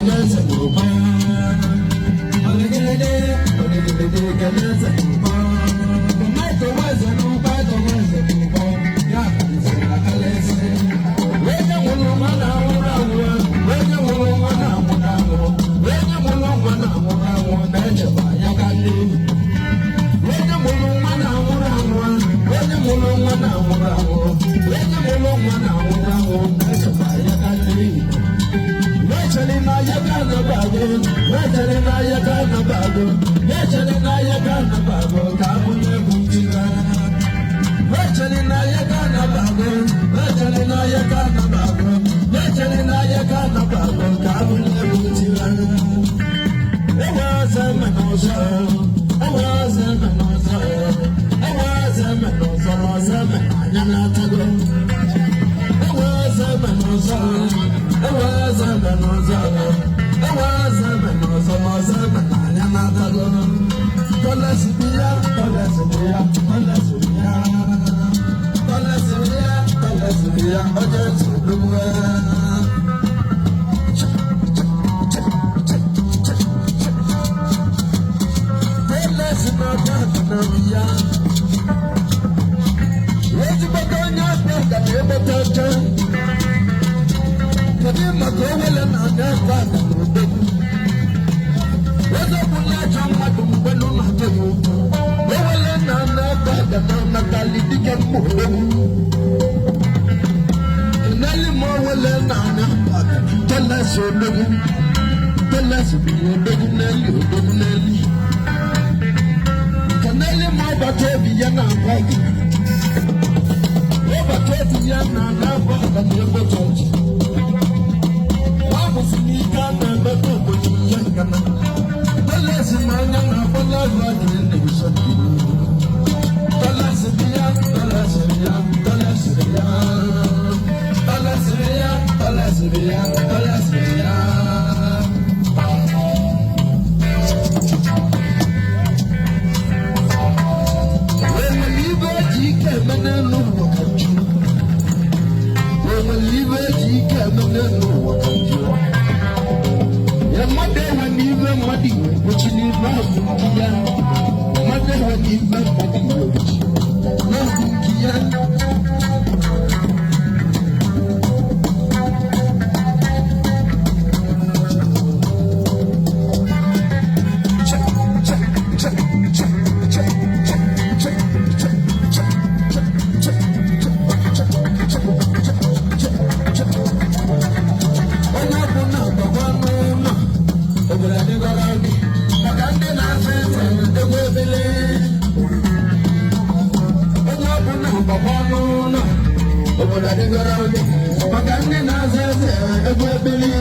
Eze n'ụba. Olegede, olegede, keneze n'ụba. Tomato weze n'ụba, tomato n'ụba. Ya kalịsịrị akalịsị. Onye mụrụ nwa na-anwụrụ anwụ, onye mụrụ nwa na-anwụrụ anwụ, onye mụrụ nwa na-anwụrụ anwụ na-echekwa ya ka nne. Onye mụrụ nwa na-anwụrụ anwụ, onye mụrụ nwa na-anwụrụ anwụ, onye mụrụ nwa na-anwụrụ anwụ na-echekwa ya ka nne. Wechere na ya ka na bago, wechere na ya ka na bago, wechere na ya ka na bago, ka abụnye egwu ntiwa. Wechere na ya ka na bago, wechere na ya ka na bago, wechere na ya ka na bago, ka abụnye egwu ntiwa. Ewe ọzọ eme n'ọzọ, ewe ọzọ eme n'ọzọ, ewe ọzọ eme n'ọzọ, ọzọ eme anya na-atago. Ewe ọzọ eme n'ọzọ, ewe ọzọ eme n'ọzọ, ewe ọzọ eme n'ọzọ, ọzọ eme anya na-atago. Tọ́lẹ̀sì bí yá, tọ́lẹ̀sì bí yá, tọ́lẹ̀sì bí yá. Tọ́lẹ̀sì bí yá, tọ́lẹ̀sì bí yá, ọjọ́ ìtùdúgbò ẹ̀. Tọ́lẹ̀sì náà bá àtúná bí yá. Ezigbote onye ọbịa ga na-egbete oche. Kedu maka owele na anya ekwe aga n'odogwu? Ezegbula ajọ mmadụ mgbe nụ na-atọ ya ụtọ. Owele na anya ekwe aga na anatali dike mma odogwu. Keneli ma owele na anya ekwe aga telesi odogwu. Telesi bụ odogwu n'eli odogwu n'eli. Keneli ma ọbata obi ya na-agwa gị. Ọbata obi ya na na-agwa aga na ebe chọọchị. Ọ bụzi n'ike a na-emeta obodo ihe nkana. Tọ́lẹ̀sì máa ń yànnà fọlọ́ọ̀lù ọ̀dùnú nìbísọ̀ Tọ́lẹ̀sì bí yá, tọ́lẹ̀sì bí yá, tọ́lẹ̀sì bí yá. Tọ́lẹ̀sì bí yá, tọ́lẹ̀sì bí yá, tọ́lẹ̀sì bí yá. Enwere ibe eji ike eme n'elu ụwa ka nju. Enwere ibe eji ike eme n'elu ụwa ka nju. Ya mmadụ enwe n'ibe mmadụ iwe kpuchi n'ibe ahụ nke ya. Mmadụ enwe n'ibe mmadụ iwe kpuchi n'ahụ nke ya. Onye ọbụla gbakwa n'ụlọ, obodo adịgọrọ gị maka ndị na-asụ eze egwu ebele. Onye ọbụla gbakwa n'ụlọ, obodo adịgọrọ gị maka ndị na-azụ eze egwu ebele.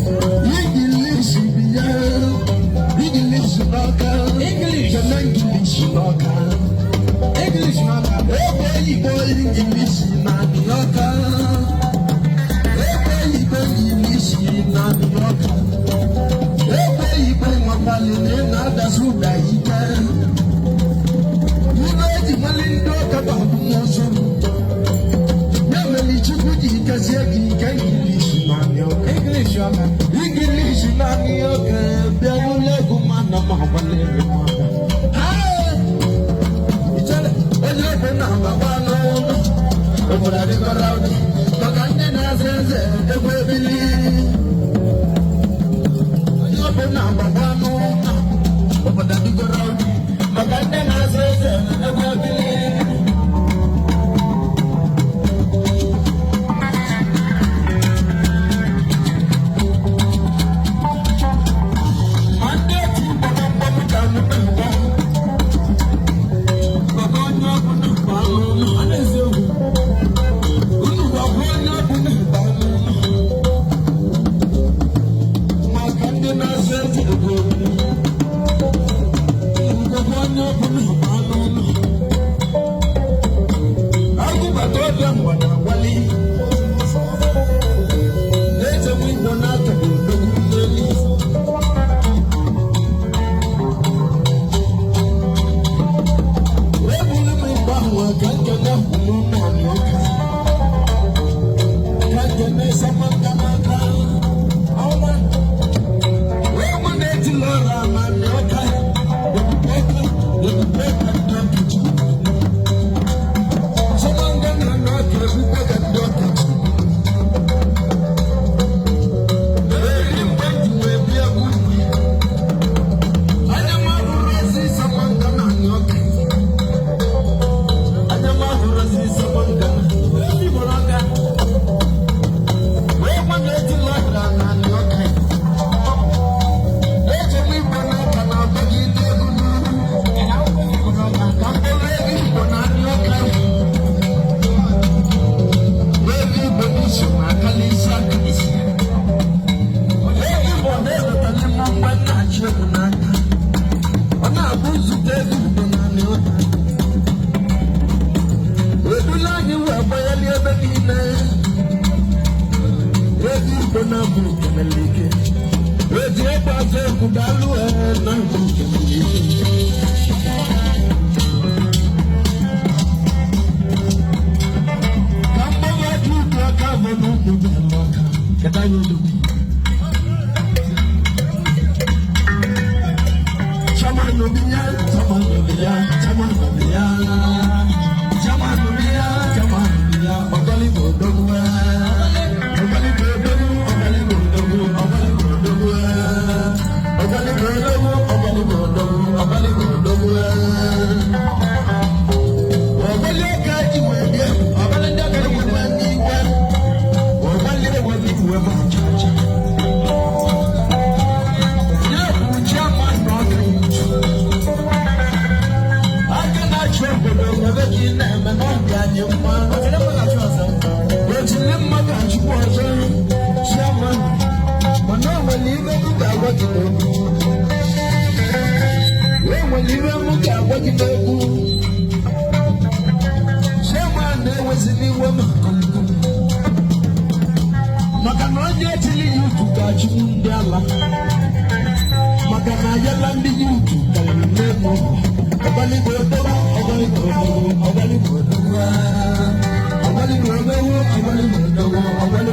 English bi ya, English n'ọka, English. Kene English n'ọka. English n'ọka. Ebe oyibo English na n'ọka. Ebe oyibo English na n'ọka. Ebe oyibo nwakwali na ị na-adazi ụda ike. Ibe eji mali ndị ọka bụ abụmọzụ. Ya mere Chukwu ji kezie gị ike English na n'ọka. English ọka. English na n'ọka bịa n'ụlọ egwu ma na m agbalị maka. Ichere onye ọbụla gbakwa n'ụlọ obodo adịgọrọ ụdị maka ndị na-aza eze egwu ebili. Onye ọbụla gbakwa n'ụlọ obodo adịgọrọ ụdị maka ndị na-aza eze egwu ebili. Ma ndị otu gbọmgbọm ka m na-agba maka onye ọbụla gba n'ụlọ. Ọ na-ezi ogwu. Unu gwakwa onye ọbụla gba n'ụlọ maka ndị na-azụ eze egwu ebili. Unu gwakwa onye ọbụla gba n'ụlọ. Agụbata ọbịa mgbada agwali. Na-eze nwa Igbo na-atọghị odogwu n'elu. Ebulu m igbe ahụ ka nkene kwuru naanị ọka. Udo na-abụ keneleke. Eji egbe atụ egwu daalụ na-abụ keneleke. Ka mgbanwe dị udo aka bụ n'ụmụ dị aka. Keta ya odogwu. Chairman Obiya, Chairman Obiya, Chairman Obiya, Chairman Obiya, Chairman Obiya, Ọ̀gálígbò Odogwu ẹ́. Ọ̀gálígbò Odogwu, Ọ̀gálígbò Odogwu, Ọ̀gálígbò Odogwu ẹ́. Ọ̀gálígbò Odogwu, Ọ̀gálígbò Odogwu, Ọ̀gálígbò Odogwu ẹ́. Ọ̀gálí ọ̀gá ìwé dé, ọ̀gálí ndị ọ̀gá ìwé ndị ìwé. Ọ̀gálí ewe ndị ìwé ma chacha. Ya bụ chairman na ọka iwu. Aka na-achị obodo nwere ka ị na-eme na ọ dị anyị mma. Ejiri mmadụ achịkwa ọzọ chairman, mana o nwere ibe m ga-agwa gị n'okwu. E nwere ibe m ga-agwa gị n'okwu. Chairman na-ewezili iwe ma komkom. Maka na onye echili ya utu ga-achịkwu ndị ala. Maka na ayala ndị yuutu karịrị n'ego. Ọgbaligbo odogwu, ọgbaligbo odogwu, ọgbaligbo odogwu, ọgbaligbo odogwu, ọgbaligbo odogwu, ọgbaligbo